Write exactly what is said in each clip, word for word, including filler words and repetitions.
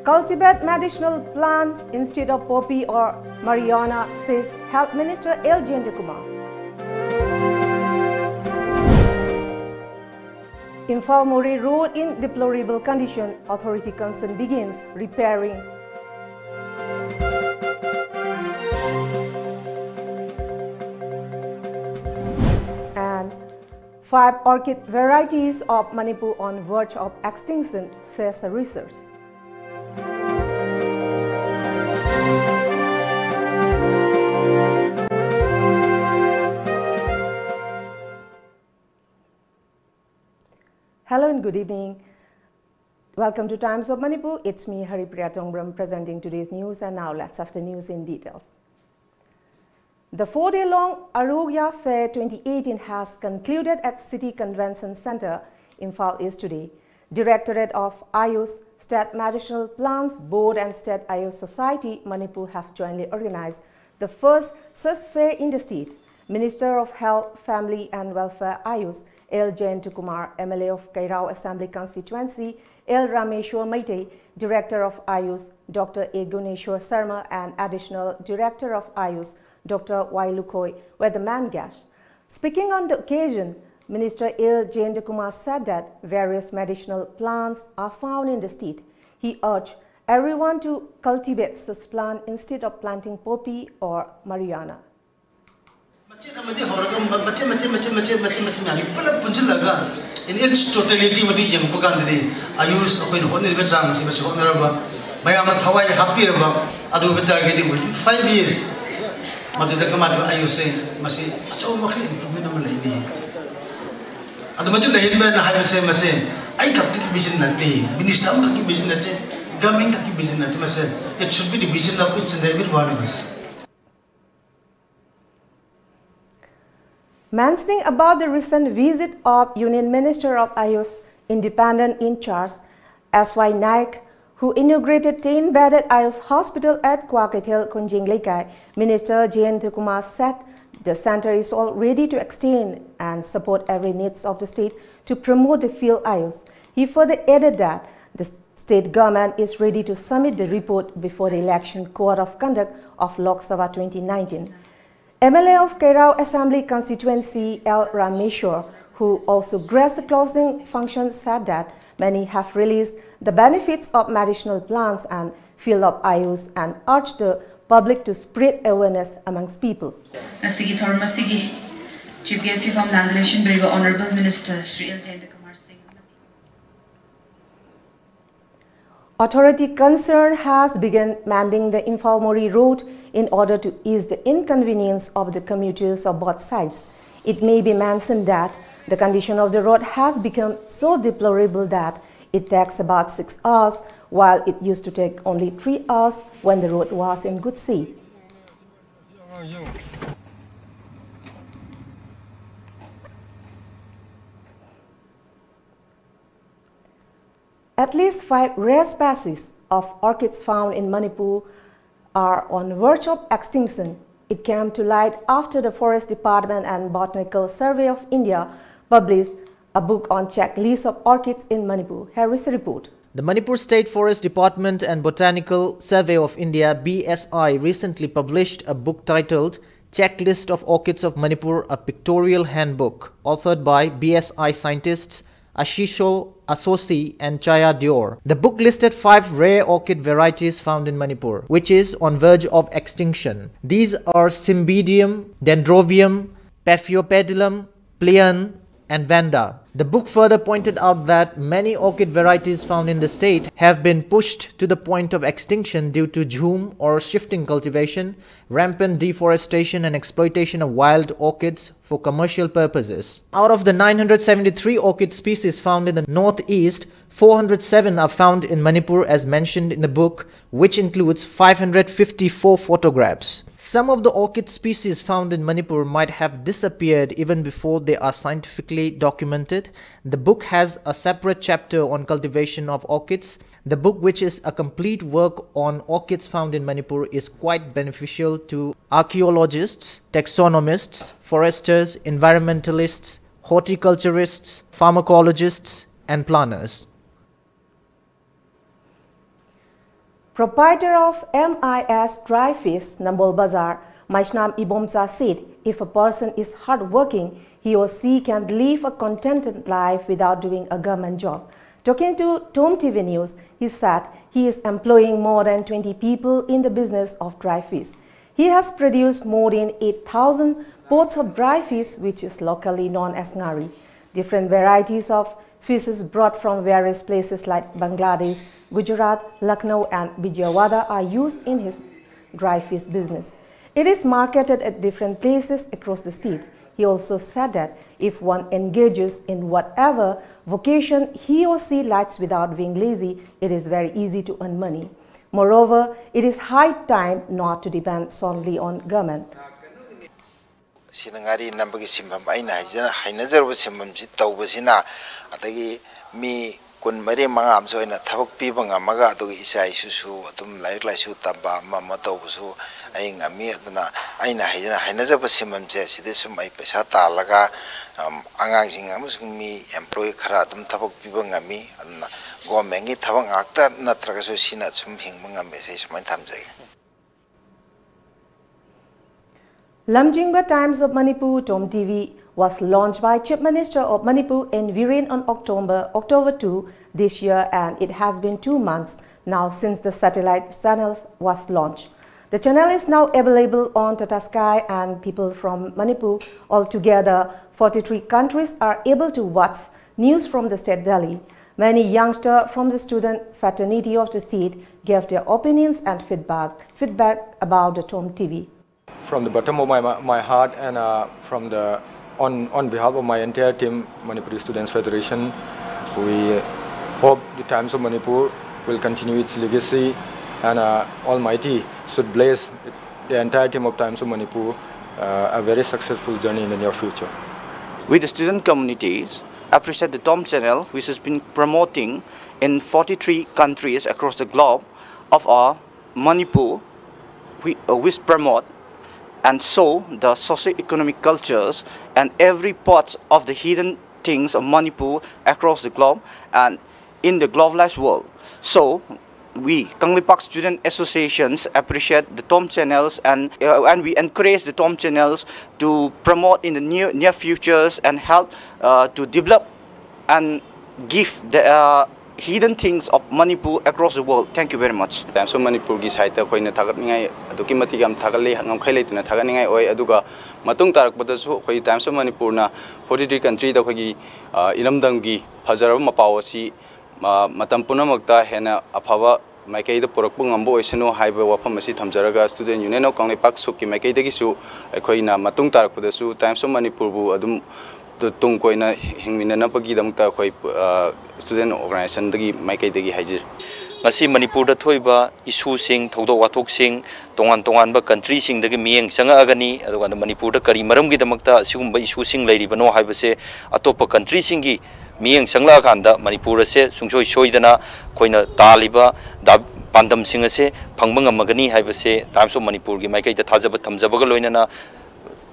Cultivate medicinal plants instead of poppy or marijuana, says Health Minister L Jayantakumar. Imphal Moreh Road in deplorable condition, authority concern begins repairing. And five orchid varieties of Manipur on verge of extinction, says a research. Hello and good evening. Welcome to Times of Manipur. It's me, Haripriya Tongbram, presenting today's news. And now let's have the news in details. The four-day-long Arogya Fair twenty eighteen has concluded at City Convention Centre, Imphal East today. Directorate of Ayush, State Medicinal Plants Board and State Ayush Society, Manipur have jointly organized the first such fair in the state. Minister of Health, Family and Welfare Ayush, L Jayantakumar, M L A of Kairao Assembly Constituency, L Rameshwar Meitei, Director of Ayush, Doctor A Guneshwar Sharma, and Additional Director of Ayush, Doctor Y Lukhoi, were the main guests. Speaking on the occasion, Minister L Jayantakumar said that various medicinal plants are found in the state. He urged everyone to cultivate such plant instead of planting poppy or marijuana. ꯃꯆꯦꯠ ꯑꯃꯗꯤ ꯍꯧꯔꯒ ꯃ-, ꯃꯆꯦꯠ, ꯃꯆꯦꯠ, ꯃꯆꯦꯠ, ꯃꯆꯦꯠ, ꯃꯆꯦꯠ, ꯃꯆꯦꯠ ꯃꯌꯥꯝꯁꯤ ꯄꯨꯂꯞ ꯄꯨꯟꯁꯤꯜꯂꯒ in its totality ꯃꯗꯨ ꯌꯦꯡꯉꯛꯄ ꯀꯥꯟꯗꯗꯤ ꯑꯌꯨꯁ ꯑꯩꯈꯣꯏꯅ ꯍꯣꯠꯅꯔꯤꯕ ꯆꯥꯡ ꯑꯁꯤ ꯃꯁꯤ ꯍꯣꯠꯅꯔꯕ, ꯃꯌꯥꯝꯅ ꯊꯋꯥꯏ ꯍꯥꯞꯄꯤꯔꯕ, ꯑꯗꯨ ꯑꯣꯏꯕ ꯇꯥꯔꯒꯗꯤ within five years ꯃꯗꯨꯗ ꯀꯃꯥꯏꯅ ꯑꯌꯨꯁꯁꯦ ꯃꯁꯤ ꯑꯆꯧꯕ ꯃꯈꯜ improvement ꯑꯃ ꯂꯩꯅꯤ꯫ ꯑꯗꯨ ꯃꯗꯨ ꯂꯩꯍꯟꯕꯅ ꯍꯥꯏꯕꯁꯦ ꯃꯁꯤ ꯑꯩ ꯈꯛꯇꯒꯤ vision ꯅꯠꯇꯦ, ꯃꯤꯅꯤꯁꯇꯔ ꯑꯃꯈꯛꯀꯤ vision ꯅꯠꯇꯦ, ꯒꯚꯔꯟꯃꯦꯟ ꯈꯛꯀꯤ vision ꯅꯠꯇꯦ, ꯃꯁꯤ it should be the vision of each and every one of us. Mentioning about the recent visit of Union Minister of Ayush, Independent in Charge, S Y Naik, who inaugurated ten-bedded Ayush Hospital at Kwakeithel Khonjeng Leikai, Minister Jayantakumar said the center is all ready to extend and support every needs of the state to promote the field Ayush. He further added that the State government is ready to submit the report before the election code of conduct of Lok Sabha twenty nineteen. M L A of Keirao Assembly Constituency, L Rameshwar, who also graced the closing function, said that many have realized the benefits of medicinal plants and field of ayush and urged the public to spread awareness amongst people. ꯉꯁꯤꯒꯤ ꯊꯧꯔꯝ ꯑꯁꯤꯒꯤ Chief Guest ꯀꯤ ꯐꯝ ꯂꯥꯡꯗ ꯂꯦꯡꯁꯤꯟꯕꯤꯔꯤꯕ Honourable Minister Shri L Jayanta Kumar Singh. Authority concerned has begun mending the Imphal Mori road in order to ease the inconvenience of the commuters of both sides. It may be mentioned that the condition of the road has become so deplorable that it takes about six hours, while it used to take only three hours when the road was in good shape. At least five rare species of orchids found in Manipur are on verge of extinction. It came to light after the Forest Department and Botanical Survey of India published a book on checklist of orchids in Manipur. Here is a report. The Manipur State Forest Department and Botanical Survey of India, B S I, recently published a book titled Checklist of Orchids of Manipur, a Pictorial Handbook, authored by B S I scientists Ashisho Asosi and Chaya Deor. The book listed five rare orchid varieties found in Manipur, which is on verge of extinction. These are Cymbidium, Dendrobium, Paphiopedilum, Pleon, and Vanda. The book further pointed out that many orchid varieties found in the state have been pushed to the point of extinction due to jhum or shifting cultivation, rampant deforestation, and exploitation of wild orchids for commercial purposes. Out of the nine hundred seventy-three orchid species found in the northeast, four hundred seven are found in Manipur, as mentioned in the book, which includes five hundred fifty-four photographs. Some of the orchid species found in Manipur might have disappeared even before they are scientifically documented. The book has a separate chapter on cultivation of orchids. The book, which is a complete work on orchids found in Manipur, is quite beneficial to archaeologists, taxonomists, foresters, environmentalists, horticulturists, pharmacologists, and planners. Proprietor of M I S Dry Fish, Nambol Bazar, Maishnam Ibomcha said, if a person is hardworking, he or she can live a contented life without doing a government job. Talking to Tom T V News, he said he is employing more than twenty people in the business of dry fish. He has produced more than eight thousand pots of dry fish, which is locally known as ngari. Different varieties of fishes brought from various places like Bangladesh, Gujarat, Lucknow, and Vijayawada are used in his dry fish business. It is marketed at different places across the state. He also said that if one engages in whatever vocation he or she likes without being lazy, it is very easy to earn money. Moreover, it is high time not to depend solely on government. ꯁꯤꯅ ꯉꯥꯔꯤ ꯅꯝꯕꯒꯤ ꯁꯤꯟꯐꯝ ꯑꯩꯅ ꯍꯥꯏꯖ- ꯍꯩꯅꯖꯔꯨꯕ ꯁꯤꯟꯐꯝꯁꯤ ꯇꯧꯕꯁꯤꯅ, ꯑꯗꯒꯤ ꯃꯤ ꯀꯨꯟ ꯃꯔꯤ ꯃꯉꯥ ꯑꯃꯁꯨ ꯑꯩꯅ ꯊꯕꯛ ꯄꯤꯕ ꯉꯝꯃꯒ, ꯑꯗꯨꯒ ꯏꯆꯥ ꯏꯁꯨꯁꯨ ꯑꯗꯨꯝ ꯂꯥꯏꯔꯤꯛ ꯂꯥꯏꯁꯨ ꯇꯝꯕ ꯑꯃ ꯑꯃ ꯇꯧꯕꯁꯨ ꯑꯩ ꯉꯝꯃꯤ꯫ ꯑꯗꯨꯅ ꯑꯩꯅ ꯍꯩꯖ- ꯍꯩꯅꯖꯕ ꯁꯤꯟꯐꯝꯁꯦ ꯁꯤꯗ ꯁꯨꯝ ꯑꯩ ꯄꯩꯁꯥ ꯇꯥꯜꯂꯒ, ꯑꯝ, ꯑꯉꯥꯡꯁꯤꯡ ꯑꯃꯁꯨꯡ ꯃꯤ employee ꯈꯔ ꯑꯗꯨꯝ ꯊꯕꯛ ꯄꯤꯕ ꯉꯝꯃꯤ꯫ ꯑꯗꯨꯅ government ꯀꯤ ꯊꯕꯛ ꯉꯥꯛꯇ ꯅꯠꯇ꯭ꯔꯒꯁꯨ ꯁꯤꯅ ꯁꯨꯝ ꯍꯤꯡꯕ ꯉꯝꯃꯦ꯫ ꯑꯩ ꯁꯨꯃꯥꯏꯅ ꯊꯝꯖꯒꯦ꯫ Lamjingba Times of Manipur, Tom T V, was launched by Chief Minister of Manipur N Biren on October, October two this year, and it has been two months now since the satellite channel was launched. The channel is now available on Tata Sky, and people from Manipur, altogether forty-three countries, are able to watch news from the state Delhi. Many youngsters from the student fraternity of the state gave their opinions and feedback, feedback about the Tom T V. From the bottom of my, my heart and uh, from the on, on behalf of my entire team, Manipuri Students Federation, we hope the Times of Manipur will continue its legacy, and uh, Almighty should bless the entire team of Times of Manipur uh, a very successful journey in the near future. We, the student communities, appreciate the Tom channel, which has been promoting in forty-three countries across the globe of our Manipur, we, uh, which promote and show the socio-economic cultures and every part of the hidden things of Manipur across the globe and in the globalized world. So, We, Kangleipak Student Associations, appreciate the Tom channels and, uh, and we encourage the Tom channels to promote in the near, near futures and help, uh, to develop and give the, uh, hidden things of Manipur across the world. Thank you very much. Times of Manipurꯒꯤ ꯁꯥꯏꯠꯇ ꯑꯩꯈꯣꯏꯅ ꯊꯥꯒꯠꯅꯤꯡꯉꯥꯏ ꯑꯗꯨꯛꯀꯤ ꯃꯇꯤꯛ ꯌꯥꯝ ꯊꯥꯒꯠꯂꯤ, ꯉꯝꯈꯩ ꯂꯩꯇꯅ ꯊꯥꯒꯠꯅꯤꯡꯉꯥꯏ ꯑꯣꯏ꯫ ꯑꯗꯨꯒ ꯃꯇꯨꯡ ꯇꯥꯔꯛꯄꯗꯁꯨ ꯑꯩꯈꯣꯏꯒꯤ Times of Manipurꯅ forty three countryꯗ ꯑꯩꯈꯣꯏꯒꯤ, ꯑ, ꯏꯔꯝꯗꯝꯒꯤ ꯐꯖꯔꯕ ꯃꯄꯥꯎ ꯑꯁꯤ, ꯑ, ꯃꯇꯝ ꯄꯨꯝꯅꯃꯛꯇ ꯍꯦꯟꯅ ꯑꯐꯕ ꯃꯥꯏꯀꯩꯗ ꯄꯨꯔꯛꯄ ꯉꯝꯕ ꯑꯣꯏꯁꯅꯨ ꯍꯥꯏꯕ ꯋꯥꯐꯝ ꯑꯁꯤ ꯊꯝꯖꯔꯒ, Student Union of ꯀꯪꯂꯩꯄꯥꯛ ꯁꯨꯞꯀꯤ ꯃꯥꯏꯀꯩꯗꯒꯤꯁꯨ ꯑꯩꯈꯣꯏꯅ ꯃꯇꯨꯡ ꯇꯥꯔꯛꯄꯗꯁꯨ Times of Manipurꯕꯨ ꯑꯗꯨꯝ ꯇꯨ-, ꯇꯨꯡ ꯀꯣꯏꯅ ꯍꯤꯡꯃꯤꯟꯅꯅꯕꯒꯤꯗꯃꯛꯇ ꯑꯩꯈꯣꯏ, ꯑ, student organizationꯗꯒꯤ ꯃꯥꯏꯀꯩꯗꯒꯤ ꯍꯥꯏꯖꯔꯤ꯫ ꯉꯁꯤ ꯃꯅꯤꯄꯨꯔꯗ ꯊꯣꯛꯏꯕ issueꯁꯤꯡ, ꯊꯧꯗꯣꯛ ꯋꯥꯊꯣꯛꯁꯤꯡ, ꯇꯣꯉꯥꯟ ꯇꯣꯉꯥꯟꯕ countryꯁꯤꯡꯗꯒꯤ ꯃꯤꯠꯌꯦꯡ ꯆꯪꯉꯛꯑꯒꯅꯤ꯫ ꯑꯗꯨꯀꯥꯟꯗ ꯃꯅꯤꯄꯨꯔꯗ ꯀꯔꯤ ꯃꯔꯝꯒꯤꯗꯃꯛꯇ ꯑꯁꯤꯒꯨꯝꯕ issueꯁꯤꯡ ꯂꯩꯔꯤꯕꯅꯣ ꯍꯥꯏꯕꯁꯦ ꯑꯇꯣꯞꯄ countryꯁꯤꯡꯒꯤ ꯃꯤꯠꯌꯦꯡ ꯆꯪꯂꯛꯑꯀꯥꯟꯗ ꯃꯅꯤꯄꯨꯔ ꯑꯁꯦ ꯁꯨꯡꯁꯣꯏ ꯁꯣꯏꯗꯅ ꯑꯩꯈꯣꯏꯅ ꯇꯥꯜꯂꯤꯕ ꯗꯥ-, ꯄꯥꯟꯗꯝꯁꯤꯡ ꯑꯁꯦ ꯐꯪꯕ ꯉꯝꯃꯒꯅꯤ ꯍꯥꯏꯕꯁꯦ Times of Manipurꯒꯤ ꯃꯥꯏꯀꯩꯗ ꯊꯥꯖꯕ ꯊꯝꯖꯕꯒ ꯂꯣꯏꯅꯅ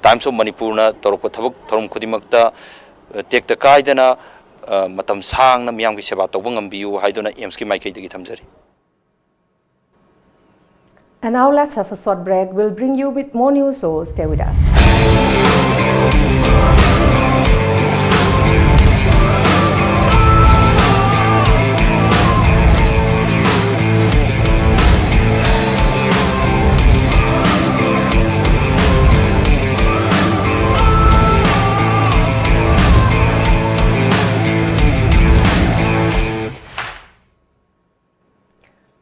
Times of Manipurꯅ ꯇꯧꯔꯛꯄ ꯊꯕꯛ ꯊꯧꯔꯝ ꯈꯨꯗꯤꯡꯃꯛꯇ, ꯑ, ꯇꯦꯛꯇ ꯀꯥꯏꯗꯅ, ꯑ, ꯃꯇꯝ ꯁꯥꯡꯅ ꯃꯤꯌꯥꯝꯒꯤ ꯁꯦꯕꯥ ꯇꯧꯕ ꯉꯝꯕꯤꯌꯨ ꯍꯥꯏꯗꯨꯅ AIIMSꯀꯤ ꯃꯥꯏꯀꯩꯗꯒꯤ ꯊꯝꯖꯔꯤ꯫ And now let's have a short break. We'll bring you with more news, so stay with us.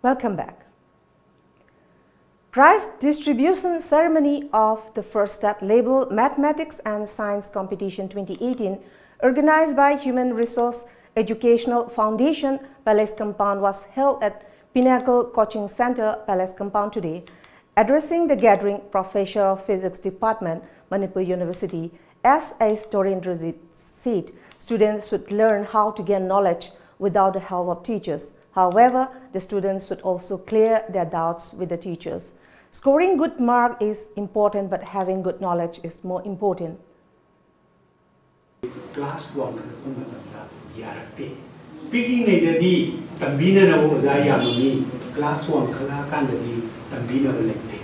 Welcome back. Prize distribution ceremony of the first state level Mathematics and Science Competition twenty eighteen, organized by Human Resource Educational Foundation, Palace Compound, was held at Pinnacle Coaching Center, Palace Compound today. Addressing the gathering, Professor of Physics Department, Manipur University, S H Torendrajit said students should learn how to gain knowledge without the help of teachers. However, the students should also clear their doubts with the teachers. Scoring good mark is important, but having good knowledge is more important. Class ꯋꯥꯡꯈꯠꯂꯛꯄ ꯃꯇꯝꯗ ꯌꯥꯔꯛꯇꯦ꯫ ꯄꯤꯛꯏꯉꯩꯗꯗꯤ ꯇꯝꯕꯤꯅꯅꯕ ꯑꯣꯖꯥ ꯌꯥꯝꯃꯝꯃꯤ, class ꯋꯥꯡꯈꯠꯂꯛꯑꯀꯥꯟꯗꯗꯤ ꯇꯝꯕꯤꯅꯕ ꯂꯩꯇꯦ꯫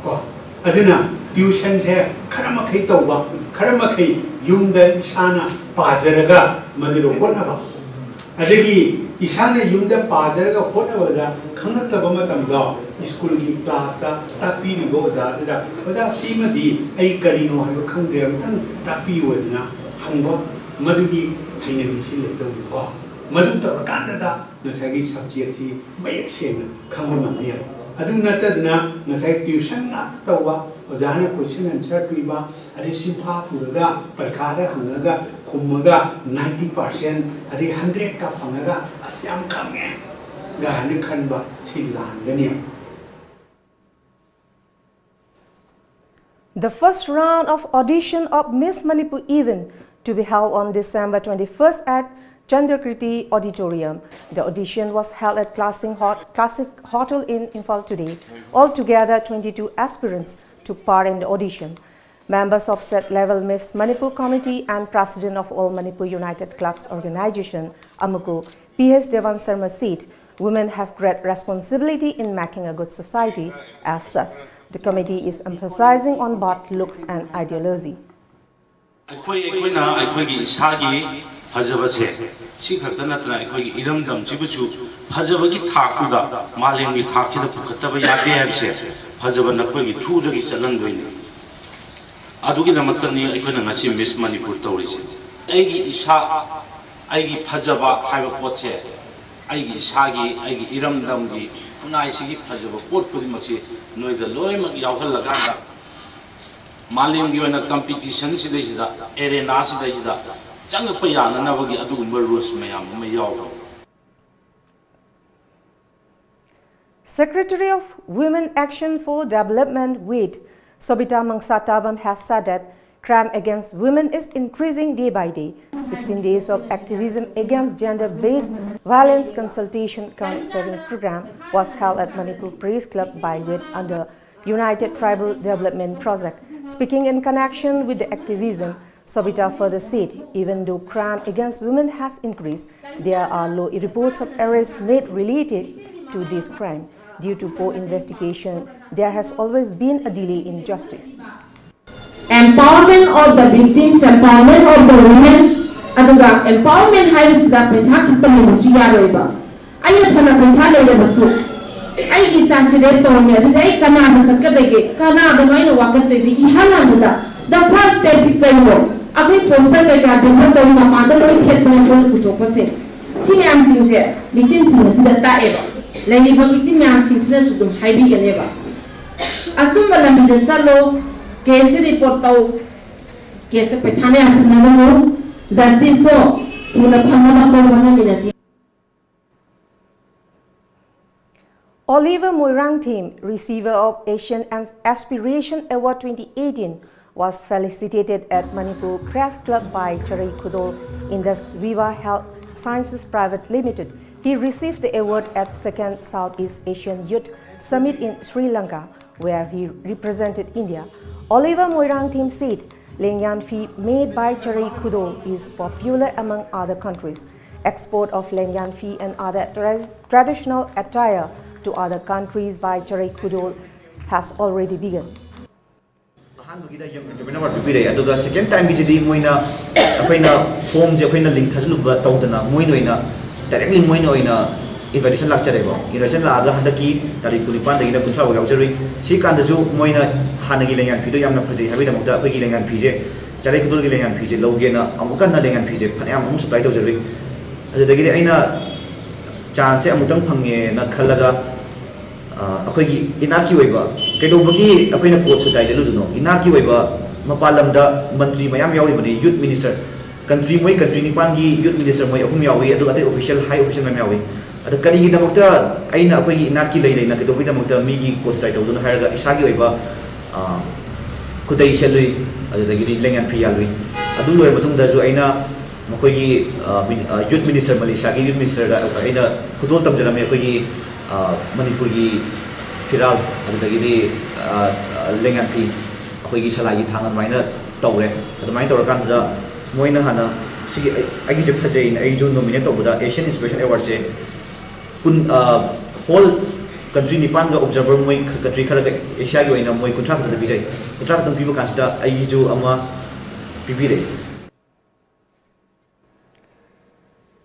ꯀꯣ, ꯑꯗꯨꯅ ꯇ꯭ꯌꯨꯁꯟꯁꯦ ꯈꯔ ꯃꯈꯩ ꯇꯧꯕ, ꯈꯔ ꯃꯈꯩ ꯌꯨꯝꯗ ꯏꯁꯥꯅ ꯄꯥꯖꯔꯒ ꯃꯗꯨꯗ ꯍꯣꯠꯅꯕ꯫ ꯑꯗꯒꯤ ꯏꯁꯥꯅ ꯌꯨꯝꯗ ꯄꯥꯖꯔꯒ ꯍꯣꯠꯅꯕꯗ ꯈꯪꯉꯛꯇꯕ ꯃꯇꯝꯗ ꯁ꯭ꯀꯨꯜꯒꯤ ꯀ꯭ꯂꯥꯁꯇ ꯇꯥꯛꯄꯤꯔꯤꯕ ꯑꯣꯖꯥꯗꯨꯗ, "ꯑꯣꯖꯥ, ꯁꯤꯃꯗꯤ ꯑꯩ ꯀꯔꯤꯅꯣ ꯍꯥꯏꯕ ꯈꯪꯗ꯭ꯔꯦ, ꯑꯃꯨꯛꯇꯪ ꯇꯥꯛꯄꯤꯌꯨ" ꯍꯥꯏꯗꯅ ꯍꯪꯕ, ꯃꯗꯨꯒꯤ ꯍꯩꯅꯕꯤꯁꯤ ꯂꯩꯗꯧꯅꯤꯀꯣ꯫ ꯃꯗꯨ ꯇꯧꯔꯀꯥꯟꯗꯗ ꯉꯁꯥꯏꯒꯤ ꯁꯕꯖꯦꯛꯁꯤ ꯃꯌꯦꯛ ꯁꯦꯡꯅ ꯈꯪꯕ ꯉꯝꯅꯦꯕ꯫ ꯑꯗꯨ ꯅꯠꯇꯗꯅ ꯉꯁꯥꯏ ꯇ꯭ꯌꯨꯁꯟ ꯉꯥꯛꯇ ꯇꯧꯕ, ꯑꯣꯖꯥꯅ ꯀꯣꯏꯁꯟ ꯑꯟꯁꯔ ꯄꯤꯕ, ꯑꯗꯩ ꯁꯤꯟꯐꯥ ꯄꯨꯔꯒ ꯄꯔꯤꯈꯥꯗ ꯍꯪꯉꯒ ꯈꯨꯝꯃꯒ ꯅꯥꯏꯟꯇꯤ ꯄꯥꯔꯁꯦꯟ ꯑꯗꯩ ꯍꯟꯗ꯭ꯔꯦꯠꯀ ꯐꯪꯉꯒ "ꯑꯁ, ꯌꯥꯝ ꯈꯪꯉꯦ" ꯒꯥꯏꯅ ꯈꯟꯕ, ꯁꯤ ꯂꯥꯟꯒꯅꯦꯕ꯫ The first round of audition of Miss Manipur event to be held on December twenty-first at Chandrakirti Auditorium. The audition was held at Classic Hot-, Classic Hotel in Imphal today. Altogether, twenty-two aspirants took part in the audition. Members of State Level Miss Manipur Committee and President of All Manipur United Clubs Organization, AMUCO, P H Devan Sharma said, women have great responsibility in making a good society. As such, the committee is emphasizing on both looks and ideology. ꯑꯩꯈꯣꯏ ꯑꯩꯈꯣꯏꯅ ꯑꯩꯈꯣꯏꯒꯤ ꯏꯁꯥꯒꯤ ꯐꯖꯕꯁꯦ ꯁꯤ ꯈꯛꯇ ꯅꯠꯇꯅ ꯑꯩꯈꯣꯏꯒꯤ ꯏꯔꯝꯗꯝꯁꯤꯕꯨꯁꯨ ꯐꯖꯕꯒꯤ ꯊꯥꯛꯇꯨꯗ ꯃꯥꯂꯦꯝꯒꯤ ꯊꯥꯛꯁꯤꯗ ꯄꯨꯈꯠꯇꯕ ꯌꯥꯗꯦ ꯍꯥꯏꯕꯁꯦ ꯐꯖꯕ ꯅꯈꯣꯏꯒꯤ ꯊ꯭ꯔꯨꯗꯒꯤ ꯆꯠꯍꯟꯗꯣꯏꯅꯤ꯫ ꯑꯗꯨꯒꯤꯗꯃꯛꯇꯅꯤ ꯑꯩꯈꯣꯏꯅ ꯉꯁꯤ ꯃꯤꯁ ꯃꯅꯤꯄꯨꯔ ꯇꯧꯔꯤꯁꯦ꯫ ꯑꯩꯒꯤ ꯏꯁꯥ, ꯑꯩꯒꯤ ꯐꯖꯕ ꯍꯥꯏꯕ ꯄꯣꯠꯁꯦ, ꯑꯩꯒꯤ ꯏꯁꯥꯒꯤ, ꯑꯩꯒꯤ ꯏꯔꯝꯗꯝꯒꯤ ꯈꯨꯟꯅꯥꯏꯁꯤꯒꯤ ꯐꯖꯕ ꯄꯣꯠ ꯈꯨꯗꯤꯡꯃꯛꯁꯤ ꯅꯣꯏꯗ ꯂꯣꯏꯅꯃꯛ ꯌꯥꯎꯍꯜꯂꯀꯥꯟꯗ ꯃꯥꯂꯦꯝꯒꯤ ꯑꯣꯏꯅ ꯀꯝꯄꯤꯇꯤꯁꯟ ꯁꯤꯗꯩꯁꯤꯗ, ꯑꯦꯔꯦꯅꯥ ꯁꯤꯗꯩꯁꯤꯗ ꯆꯪꯉꯛꯄ ꯌꯥꯅꯅꯕꯒꯤ ꯑꯗꯨꯒꯨꯝꯕ ꯔꯨꯜꯁ ꯃꯌꯥꯝ ꯑꯃ ꯌꯥꯎꯔꯤ꯫ Secretary of Women Action for Development, WAID, Sobita Mangsa Tabam has said that crime against women is increasing day by day. Sixteen days of activism against gender-based violence consultation cum sharing program was held at Manipur Press Club by WAID under United Tribal Development Project. Speaking in connection with the activism, Sabita further said, even though crime against women has increased, there are low reports of arrests made related to this crime. Due to poor investigation, there has always been a delay in justice. Empowerment of the victims, empowerment of the women, ꯑꯗꯨꯒ empowerment ꯍꯥꯏꯕꯁꯤꯗ ꯄꯩꯁꯥ ꯈꯛꯇ ꯂꯩꯕꯁꯨ ꯌꯥꯔꯣꯏꯕ꯫ ꯑꯩꯅ ꯐꯅ ꯄꯩꯁꯥ ꯂꯩꯔꯕꯁꯨ ꯑꯩꯒꯤ ꯏꯆꯥꯁꯤ rape ꯇꯧꯔꯝꯃꯦ, ꯑꯗꯨꯗꯤ ꯑꯩ ꯀꯅꯥꯗ ꯆꯠꯀꯗꯒꯦ? ꯀꯅꯥꯗꯅꯣ ꯑꯩꯅ ꯋꯥꯀꯠꯇꯣꯏꯁꯦ? ꯏꯍꯥꯟ ꯍꯥꯟꯕꯗ the first step ꯁꯤ ꯀꯩꯅꯣ? ꯑꯩꯈꯣꯏ poster ꯀꯩꯀꯥ ꯕꯦꯅꯔ ꯇꯧꯔꯤ ꯃꯄꯥꯟꯗ ꯂꯣꯏ ꯊꯦꯠꯄꯅꯦ ꯑꯩꯈꯣꯏꯅ ꯄꯨꯊꯣꯛꯄꯁꯦ꯫ ꯁꯤ ꯃꯌꯥꯝꯁꯤꯡꯁꯦ victim ꯁꯤꯡ ꯑꯁꯤꯗ ꯇꯥꯛꯑꯦꯕ꯫ ꯂꯩꯔꯤꯕ victim ꯃꯌꯥꯝꯁꯤꯡꯁꯤꯅꯁꯨ ꯑꯗꯨꯝ ꯍꯥꯏꯕꯤꯒꯅꯦꯕ꯫ ꯑꯆꯨꯝꯕ ꯂꯝꯕꯤꯗ ꯆꯠꯂꯣ, case ꯁꯤ report ꯇꯧ, case ꯁꯦ ꯄꯩꯁꯥꯅ ꯌꯥꯁꯤꯟꯅꯒꯅꯨ, justice ꯇꯣ ꯊꯨꯅ ꯐꯪꯅꯕ ꯑꯩꯈꯣꯏ ꯍꯣꯠꯅꯃꯤꯟꯅꯁꯤ꯫ Oliver Moirangthem, receiver of Asian Aspiration Award twenty eighteen, was felicitated at Manipur Press Club by Charai Khudol Indus Viva Health Sciences Private Limited. He received the award at second Southeast Asian Youth Summit in Sri Lanka, where he represented India. Oliver Moirangthem said, Lengyanphi made by Charai Khudol is popular among other countries. Export of Lengyanphi and other tra- traditional attire to other countries by Charai Khudol has already begun. ꯑꯍꯥꯟꯕꯒꯤꯗ Young Entrepreneur Award ꯄꯤꯕꯤꯔꯦ, ꯑꯗꯨꯒ second time ꯒꯤꯁꯤꯗꯤ ꯃꯣꯏꯅ, ꯑꯩꯈꯣꯏꯅ form ꯁꯦ ꯑꯩꯈꯣꯏꯅ link ꯊꯥꯖꯤꯜꯂꯨꯕ ꯇꯧꯗꯅ ꯃꯣꯏꯅ ꯑꯣꯏꯅ directly ꯃꯣꯏꯅ ꯑꯣꯏꯅ invitation ꯂꯥꯛꯆꯔꯦꯕ꯫ Invitation ꯂꯥꯛꯑꯒ ꯍꯟꯗꯛꯀꯤ ꯇꯥꯔꯤꯛ ꯀꯨꯟꯅꯤꯄꯥꯟꯗꯒꯤꯅ ꯀꯨꯟꯊ꯭ꯔꯥ ꯐꯥꯎ ꯌꯥꯎꯖꯔꯨꯏ꯫ ꯁꯤ ꯀꯥꯟꯗꯁꯨ ꯃꯣꯏꯅ ꯍꯥꯟꯅꯒꯤ ꯂꯦꯡꯌꯥꯟ ꯐꯤꯗꯣ ꯌꯥꯝꯅ ꯐꯖꯩ ꯍꯥꯏꯕꯒꯤꯗꯃꯛꯇ ꯑꯩꯈꯣꯏꯒꯤ ꯂꯦꯡꯌꯥꯟ ꯐꯤꯁꯦ, ꯆꯔꯩ ꯈꯨꯗꯣꯜꯒꯤ ꯂꯦꯡꯌꯥꯟ ꯐꯤꯁꯦ ꯂꯧꯒꯦꯅ ꯑꯃꯨꯛꯀ ꯍꯟꯅ ꯂꯦꯡꯌꯥꯟ ꯐꯤꯁꯦ ꯐꯅꯌꯥꯝ ꯑꯃꯨꯛ supply ꯇꯧꯖꯔꯨꯏ꯫ ꯑꯗꯨꯗꯒꯤꯗꯤ ꯑꯩꯅ chance ꯁꯦ ꯑꯃꯨꯛꯇꯪ ꯐꯪꯉꯦꯅ ꯈꯜꯂꯒ ꯑꯩꯈꯣꯏꯒꯤ ꯏꯅꯥꯠꯀꯤ ꯑꯣꯏꯕ, ꯀꯩꯗꯧꯕꯒꯤ ꯑꯩꯈꯣꯏꯅ coat ꯁꯨꯠ tie ꯂꯤꯠꯂꯨꯗꯣꯏꯅꯣ? ꯏꯅꯥꯠꯀꯤ ꯑꯣꯏꯕ ꯃꯄꯥꯟ ꯂꯝꯗ ꯃꯟꯇ꯭ꯔꯤ ꯃꯌꯥꯝ ꯌꯥꯎꯔꯤꯕꯅꯤ, youth minister, country, ꯃꯣꯏ country ꯅꯤꯄꯥꯟꯒꯤ youth minister ꯃꯣꯏ ꯑꯍꯨꯝ ꯌꯥꯎꯏ, ꯑꯗꯨꯒ ꯑꯇꯩ official, high official ꯃꯌꯥꯝ ꯌꯥꯎꯏ꯫ ꯑꯗ ꯀꯔꯤꯒꯤꯗꯃꯛꯇ ꯑꯩꯅ ꯑꯩꯈꯣꯏꯒꯤ ꯏꯅꯥꯠꯀꯤ ꯂꯩ ꯂꯩꯅ ꯀꯩꯗꯧꯕꯒꯤꯗꯃꯛꯇ ꯃꯤꯒꯤ coat ꯁꯨꯠ tie ꯇꯧꯗꯣꯏꯅꯣ ꯍꯥꯏꯔꯒ ꯏꯁꯥꯒꯤ ꯑꯣꯏꯕ ꯈꯨꯗꯩ ꯁꯦꯠꯂꯨꯏ, ꯑꯗꯨꯗꯒꯤꯗꯤ ꯂꯦꯡꯌꯥꯟ ꯐꯤ ꯌꯥꯜꯂꯨꯏ꯫ ꯑꯗꯨ ꯂꯣꯏꯔꯕ ꯃꯇꯨꯡꯗꯁꯨ ꯑꯩꯅ ꯃꯈꯣꯏꯒꯤ youth minister, ꯃꯂꯦꯁꯤꯌꯥꯒꯤ youth minister ꯗ ꯑꯩꯅ ꯈꯨꯗꯣꯜ ꯇꯝꯖꯔꯝꯃꯤ, ꯑꯩꯈꯣꯏꯒꯤ ꯃꯅꯤꯄꯨꯔꯒꯤ ꯐꯤꯔꯥꯜ, ꯑꯗꯨꯗꯒꯤꯗꯤ ꯂꯦꯡꯌꯥꯟ ꯐꯤ, ꯑꯩꯈꯣꯏꯒꯤ ꯁꯂꯥꯏꯒꯤ ꯊꯥꯡ, ꯑꯗꯨꯃꯥꯏꯅ ꯇꯧꯔꯦ꯫ ꯑꯗꯨꯃꯥꯏꯅ ꯇꯧꯔꯀꯥꯟꯗꯨꯗ ꯃꯣꯏꯅ ꯍꯥꯟꯅ ꯁꯤꯒꯤ ꯑꯩ- ꯑꯩꯒꯤꯁꯦ ꯐꯖꯩꯅ ꯑꯩꯁꯨ ꯅꯣꯃꯤꯅꯦꯠ ꯇꯧꯕꯗ ꯑꯦꯁꯤꯌꯥꯟ ꯏꯟꯁꯄꯤꯔꯦꯁꯟ ꯑꯦꯋꯥꯔꯗꯁꯦ ꯀꯨꯟ ꯍꯣꯜ ꯀꯟꯇ꯭ꯔꯤ ꯅꯤꯄꯥꯟꯒ ꯑꯣꯕꯖꯥꯔꯚꯔ ꯃꯣꯏ ꯀꯟꯇ꯭ꯔꯤ ꯈꯔꯒ ꯑꯦꯁꯤꯌꯥꯒꯤ ꯑꯣꯏꯅ ꯃꯣꯏ ꯀꯨꯟꯊ꯭ꯔꯥ ꯈꯛꯇꯗ ꯄꯤꯖꯩ꯫ ꯀꯨꯟꯊ꯭ꯔꯥ ꯈꯛꯇꯪ ꯄꯤꯕ ꯀꯥꯟꯁꯤꯗ ꯑꯩꯒꯤꯁꯨ ꯑꯃ ꯄꯤꯕꯤꯔꯛꯑꯦ꯫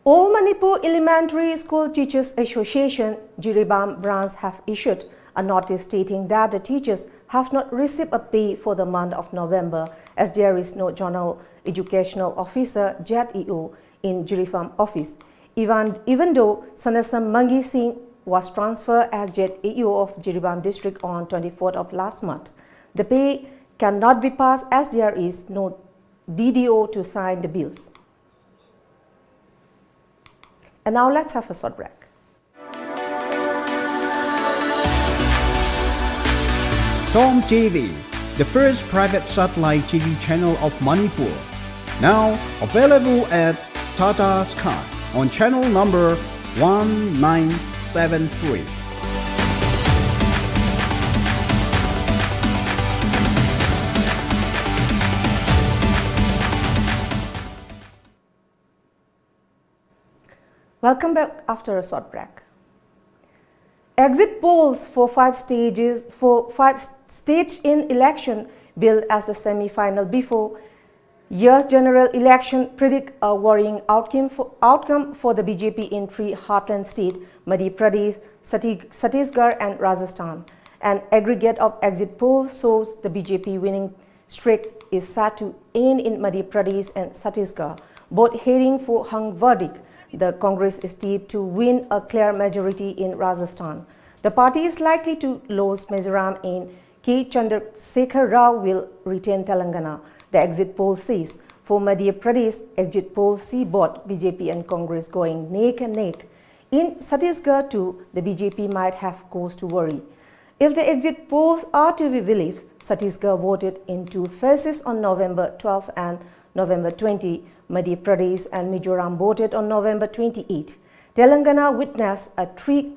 All Manipur Elementary School Teachers Association, Jiribam branch have issued a notice stating that the teachers have not received a pay for the month of November as there is no Zonal Educational Officer, Z E O, in Jiribam office. Even, even though Sanasam Mangi Singh was transferred as Z E O of Jiribam district on twenty-fourth of last month, the pay cannot be passed as there is no D D O to sign the bills. And now let's have a short break. Tom T V, the first private satellite T V channel of Manipur. Now available at Tata Sky on channel number one nine seven three. Welcome back after a short break. Exit polls for five stages for five stage in election bill as the semi-final before year's general election predict a worrying outcome for, outcome for the B J P in three heartland states, Madhya Pradesh, Chhattisgarh and Rajasthan. An aggregate of exit polls shows the B J P winning streak is set to end in Madhya Pradesh and Chhattisgarh, both heading for hung verdict. The Congress is tipped to win a clear majority in Rajasthan. The party is likely to lose Mizoram and K Chandrasekhar Rao will retain Telangana. The exit poll says for Madhya Pradesh, exit polls see both B J P and Congress going neck and neck. In Chhattisgarh too, the B J P might have cause to worry. If the exit polls are to be believed, Chhattisgarh voted in two phases on November twelve and November twenty. Madhya Pradesh and Mizoram voted on November twenty-eight. Telangana witnessed a three,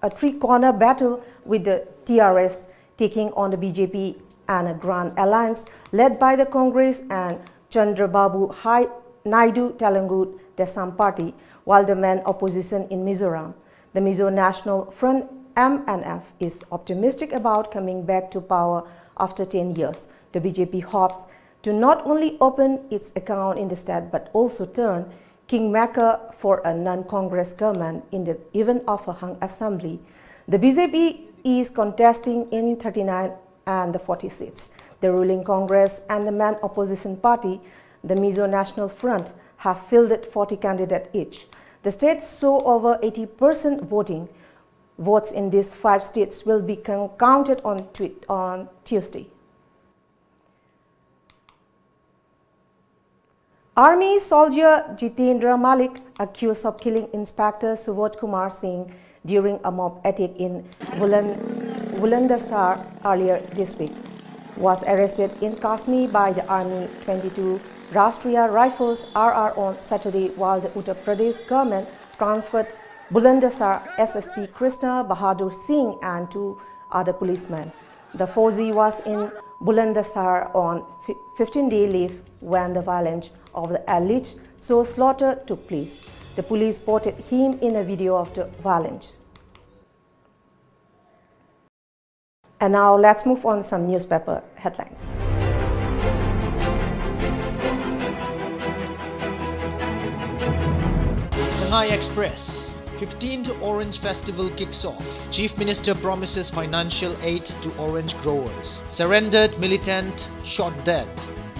a three corner battle with the T R S taking on the B J P and a grand alliance led by the Congress and Chandrababu Hai-, Naidu Telugu Desam Party, while the main opposition in Mizoram, the Mizo National Front, M N F, is optimistic about coming back to power after ten years. The B J P hopes to not only open its account in the state but also turn kingmaker for a non-Congress government in the event of a hung assembly. The B J P is contesting in thirty-nine and the forty seats. The ruling Congress and the main opposition party, the Mizo National Front, have fielded forty candidates each. The state saw over eighty percent voting. Votes in these five states will be con-, counted on, twi-, on Tuesday. Army soldier Jitendra Malik, accused of killing Inspector Subodh Kumar Singh during a mob attack in Bulan-, Bulandshahr earlier this week, was arrested in Kashmir by the Army twenty-two Rashtriya Rifles, R R, on Saturday, while the Uttar Pradesh government transferred Bulandshahr S S P Krishna Bahadur Singh and two other policemen. The Fauji was in Bulandshahr on fi-, fifteen-day leave when the violence of the alleged so slaughter took place. The police spotted him in a video of the violence. And now let's move on some newspaper headlines. Sangai Express. fifteenth Orange Festival kicks off. Chief Minister promises financial aid to orange growers. Surrendered militant shot dead,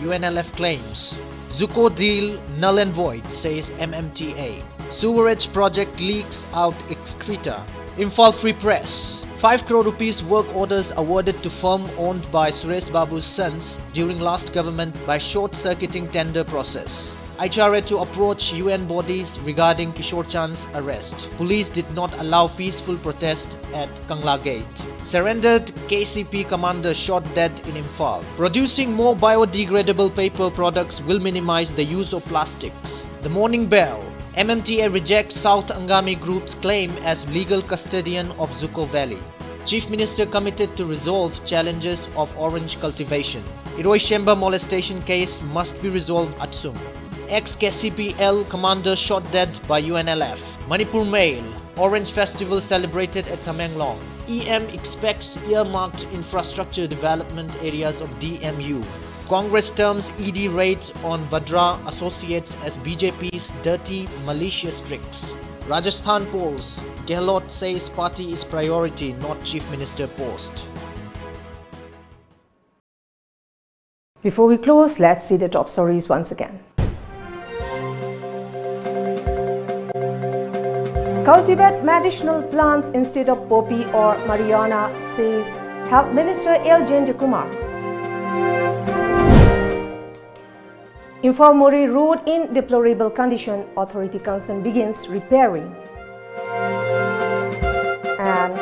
U N L F claims. ZUCO deal null and void, says M M T A. Sewerage project leaks out excreta. Imphal Free Press. five crore rupees work orders awarded to firm owned by Suresh Babu's sons during last government by short-circuiting tender process. H R A to approach U N bodies regarding Kishore Chand's arrest. Police did not allow peaceful protest at Kangla Gate. Surrendered K C P commander shot dead in Imphal. Producing more biodegradable paper products will minimize the use of plastics. The Morning Bell. M M T A rejects South Angami Group's claim as legal custodian of ZUCO Valley. Chief Minister committed to resolve challenges of orange cultivation. Iroishemba molestation case must be resolved, Atsum. Ex-K C P L commander shot dead by U N L F. Manipur Mail. Orange Festival celebrated at Tamenglong. E M expects earmarked infrastructure development areas of D M U. Congress terms E D raids on Vadra associates as B J P's dirty, malicious tricks. Rajasthan polls. Gehlot says party is priority, not Chief Minister post. Before we close, let's see the top stories once again. Cultivate medicinal plants instead of poppy or marijuana, says Health Minister L Jayantakumar. Imphal Moreh Road in deplorable condition, authority concern begins repairing. And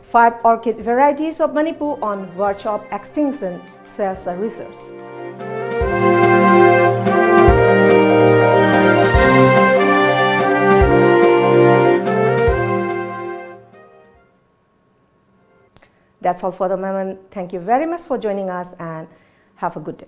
five orchid varieties of Manipur on verge of extinction, says a research. That's all for the moment. Thank you very much for joining us and have a good day.